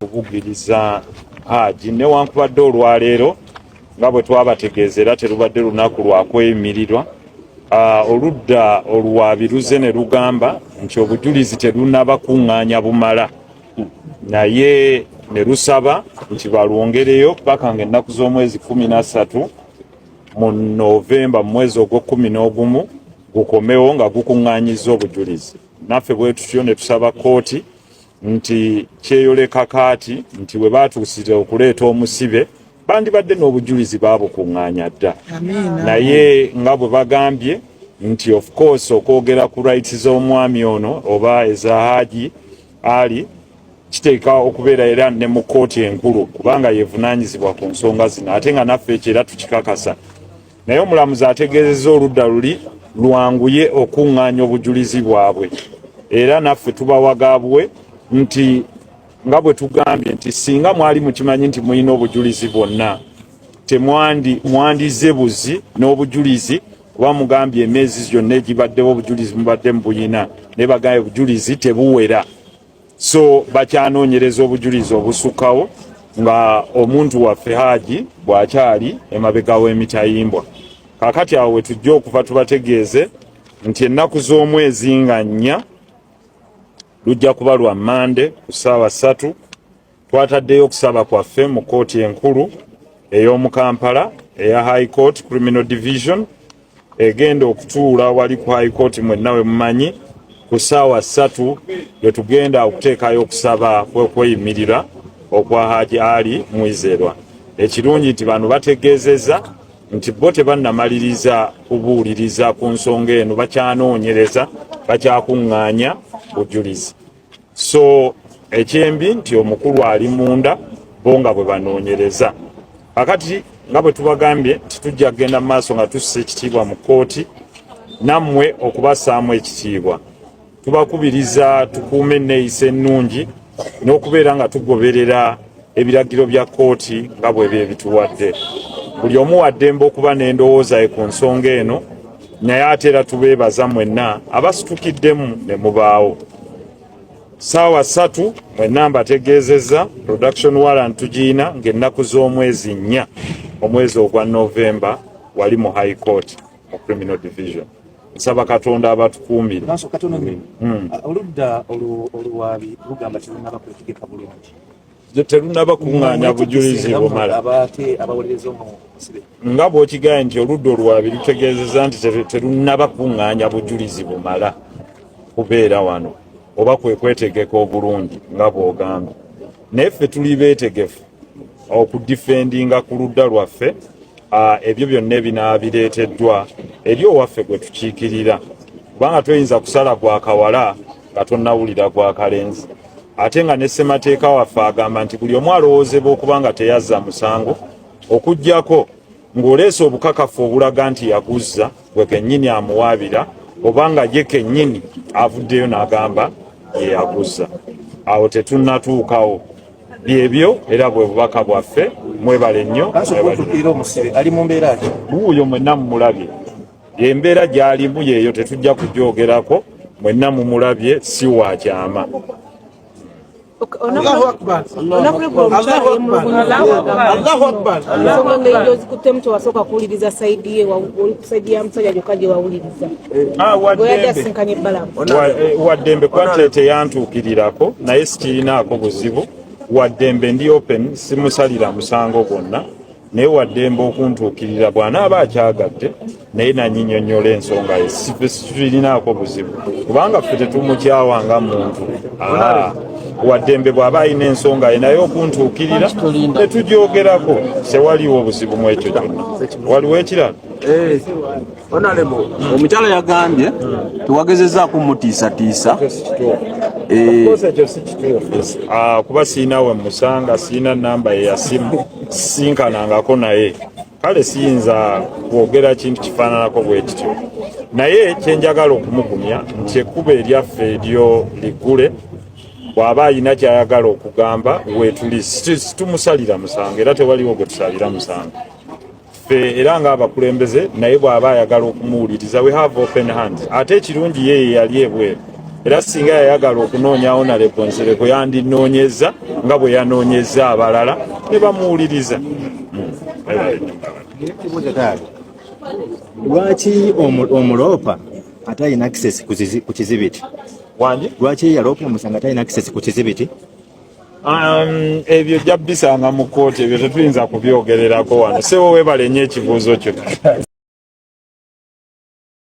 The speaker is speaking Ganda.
Kubugiriza Haji, newankubadde olwaleero nga bwe twabategeeza era terubadde lunaku lwa kweyimirirwa. Oludda oluwaabi luzze ne lugamba nti obujulizi terunaba kuŋŋaanya bumala, naye ne lusaba nti balwongereyo paka nga ennaku z'omwezi 13 mu Novemba, mu mwezi ogw'o-11, gukomewo nga gukuŋŋaanyizza obujulizi. Naffe bwe tutyo ne tusaba kkooti nti kyeyoleka kaati nti bwe baatuusire okuleeta omusibe, bandibadde n'obujulizi baabukuŋŋaanya dda, naye nga bwe bagambye nti of course okwogera ku rights z'omwami ono oba eza Haji Ali kiteeka okubeera era ne mu kkooti enkulu, kubanga yevunaanyizibwa ku nsonga zino, ate nga naffe ekyo era tukikakasa. Naye omulamuzi ategeezezza oludda luli lwanguye okuŋŋaanya obujulizi bwabwe, era naffe tubawagabwe nti nga bwe tugambye nti singa mwali mukimanyi nti mulina obujulizi bwonna, temwandi mwandize buzi n'obujulizi, kuba mugambye emyezi gyonna egibaddewo obujulizi mubadde mubuyina, naye bagambye obujulizi tebuwera, so bakyanoonyereza obujulizi obusukkawo nga omuntu waffe Haji bw'akyali emabega w'emitayimbwa. Kaakati awo we tujja okuva tubategeeze nti ennaku z'omwezi nga 4, lujja kuba lwa Mande, ku ssaawa 3, twataddeyo okusaba kwaffe mu kkooti enkulu ey'omu Kampala eya High Court Criminal Division, egenda okutuula wali ku High Court mwenna we mumanyi. Ku ssaawa 3 lwe tugenda okuteekayo okusaba kw'okweyimirira okwa Haji Ali Mwizerwa. Ekirungi nti bano bategeezezza nti bo tebannamaliriza kubuuliriza ku nsonga eno, bakyanoonyereza, bakyakuŋŋaanya bujulizi. So ekyembi nti omukulu ali munda, bo nga bwe banoonyereza. Kakati nga bwe tubagambye nti tujja kugenda mu maaso nga tussa ekitiibwa mu kkooti, nammwe okubassaamu ekitiibwa. Tubakubiriza tukuume enneeyisa ennungi n'okubeera nga tugoberera ebiragiro bya kkooti nga bwe byebituwadde. Buli omu waddembe okuba n'endowooza ye ku nsonga eno, naye ate era tubeebaza mwenna abasitukiddemu ne mubaawo. Saawa 3 mwenna mbategeezezza production warrant tugiina ng'ennaku z'omwezi 4, omwezi ogwa Novemba, wali mu High Court mu Criminal Division. Nsaba Katonda abatukuumire. Maaso katono nnyo. Oludda oluwaabi lugamba terunaba kwetegeka bulungi. Terunaba kuŋŋaanya bujulizi bumala. Abaate abawolereza omusibe. Nga bw'okigaye nti oludda oluwaabi lutegeezezza nti terunnaba kuŋŋaanya bujulizi bumala kubeera wano oba kwe kwetegeka obulungi nga bw'ogambye, naye ffe tuli beetegefu okudifendinga ku ludda lwaffe ebyo byonna ebinaaba bireeteddwa eri owaffe gwe tukiikirira, kubanga toyinza kusala gwa kawala nga tonnawulira gwa kalenzi, ate nga ne ssemateeka waffe agamba nti buli omu alowoozebwa okuba nga teyazza musango okuggyako ng'oleese obukakafu obulaga nti yaguzza, gwe kennyini amuwaabira, oba nga ye kennyini avuddeyo n'agamba ye yaguzza. Awo tetunnatuukawo. Byebyo, era bwe bubaka bwaffe. Mwebale nnyo. Kanso. Mwebale. Okutuukirira omusibe ali mu mbeera ki? Wuuyo, mwenna mumulabye, embeera gy'alimu yeeyo, tetujja kugyogerako, mwenna mumulabye, si wa kyama. Allahu Akbar. Allahu Akbar. Allahu Akbar. Ensonga ngeri gyozikuttemu, tewasooka kuwuliriza side ye, oli ku side ya musajja gyokka gye wawuliriza bwe yadde asinkanye ebbalamu. Waddembe, kuba teyantuukirirako, naye sikirinaako buzibu. Waddembe, ndi open, simusalira musango gwonna, naye waddembe okuntuukirira bw'anaaba akyagadde, naye nanyinyonnyola ensonga ye. Ffe situlinaako buzibu, kubanga ffe tetumukyawa nga muntu. Waddembe bw'aba alina ensonga ye naye okuntuukirira ne tugyogerako, tewaliwo obuzibu mu ekyo kyonna. Waliwo ekirala? Honorable, omukyala yagambye tewagezezaako mutiisatiisa. Of course ekyo si kituufu. Kuba siina we musanga, siina namba ye ya simu, sinkanangako naye, kale siyinza kwogera kintu kifaananako bwe kityo. Naye kyenjagala okumugumya nti ekkubo eryaffe eryo liggule, bw'aba alina kyayagala okugamba weetuli. Situmusalira musango, era tewaliwo gwe tusalira musango ffe era ng'abakulembeze, naye bw'aba ayagala okumuwuliriza, we have open hands. Ate ekirungi ye yali ebweru. Era singa yayagala okunoonya Honorable Nsereko yandinoonyeza nga bwe yanoonyeza abalala ne bamuwuliriza. Lwaki omuloopa ate alina access ku kizibiti? Wangi? Lwaki yaloopa omusango ate alina access ku kizibiti? Ebyo ojja bisanga mu kkooti, ebyo tetuyinza kubyogererako wano. Sebo, weebale nnyo ekibuuzo kyo.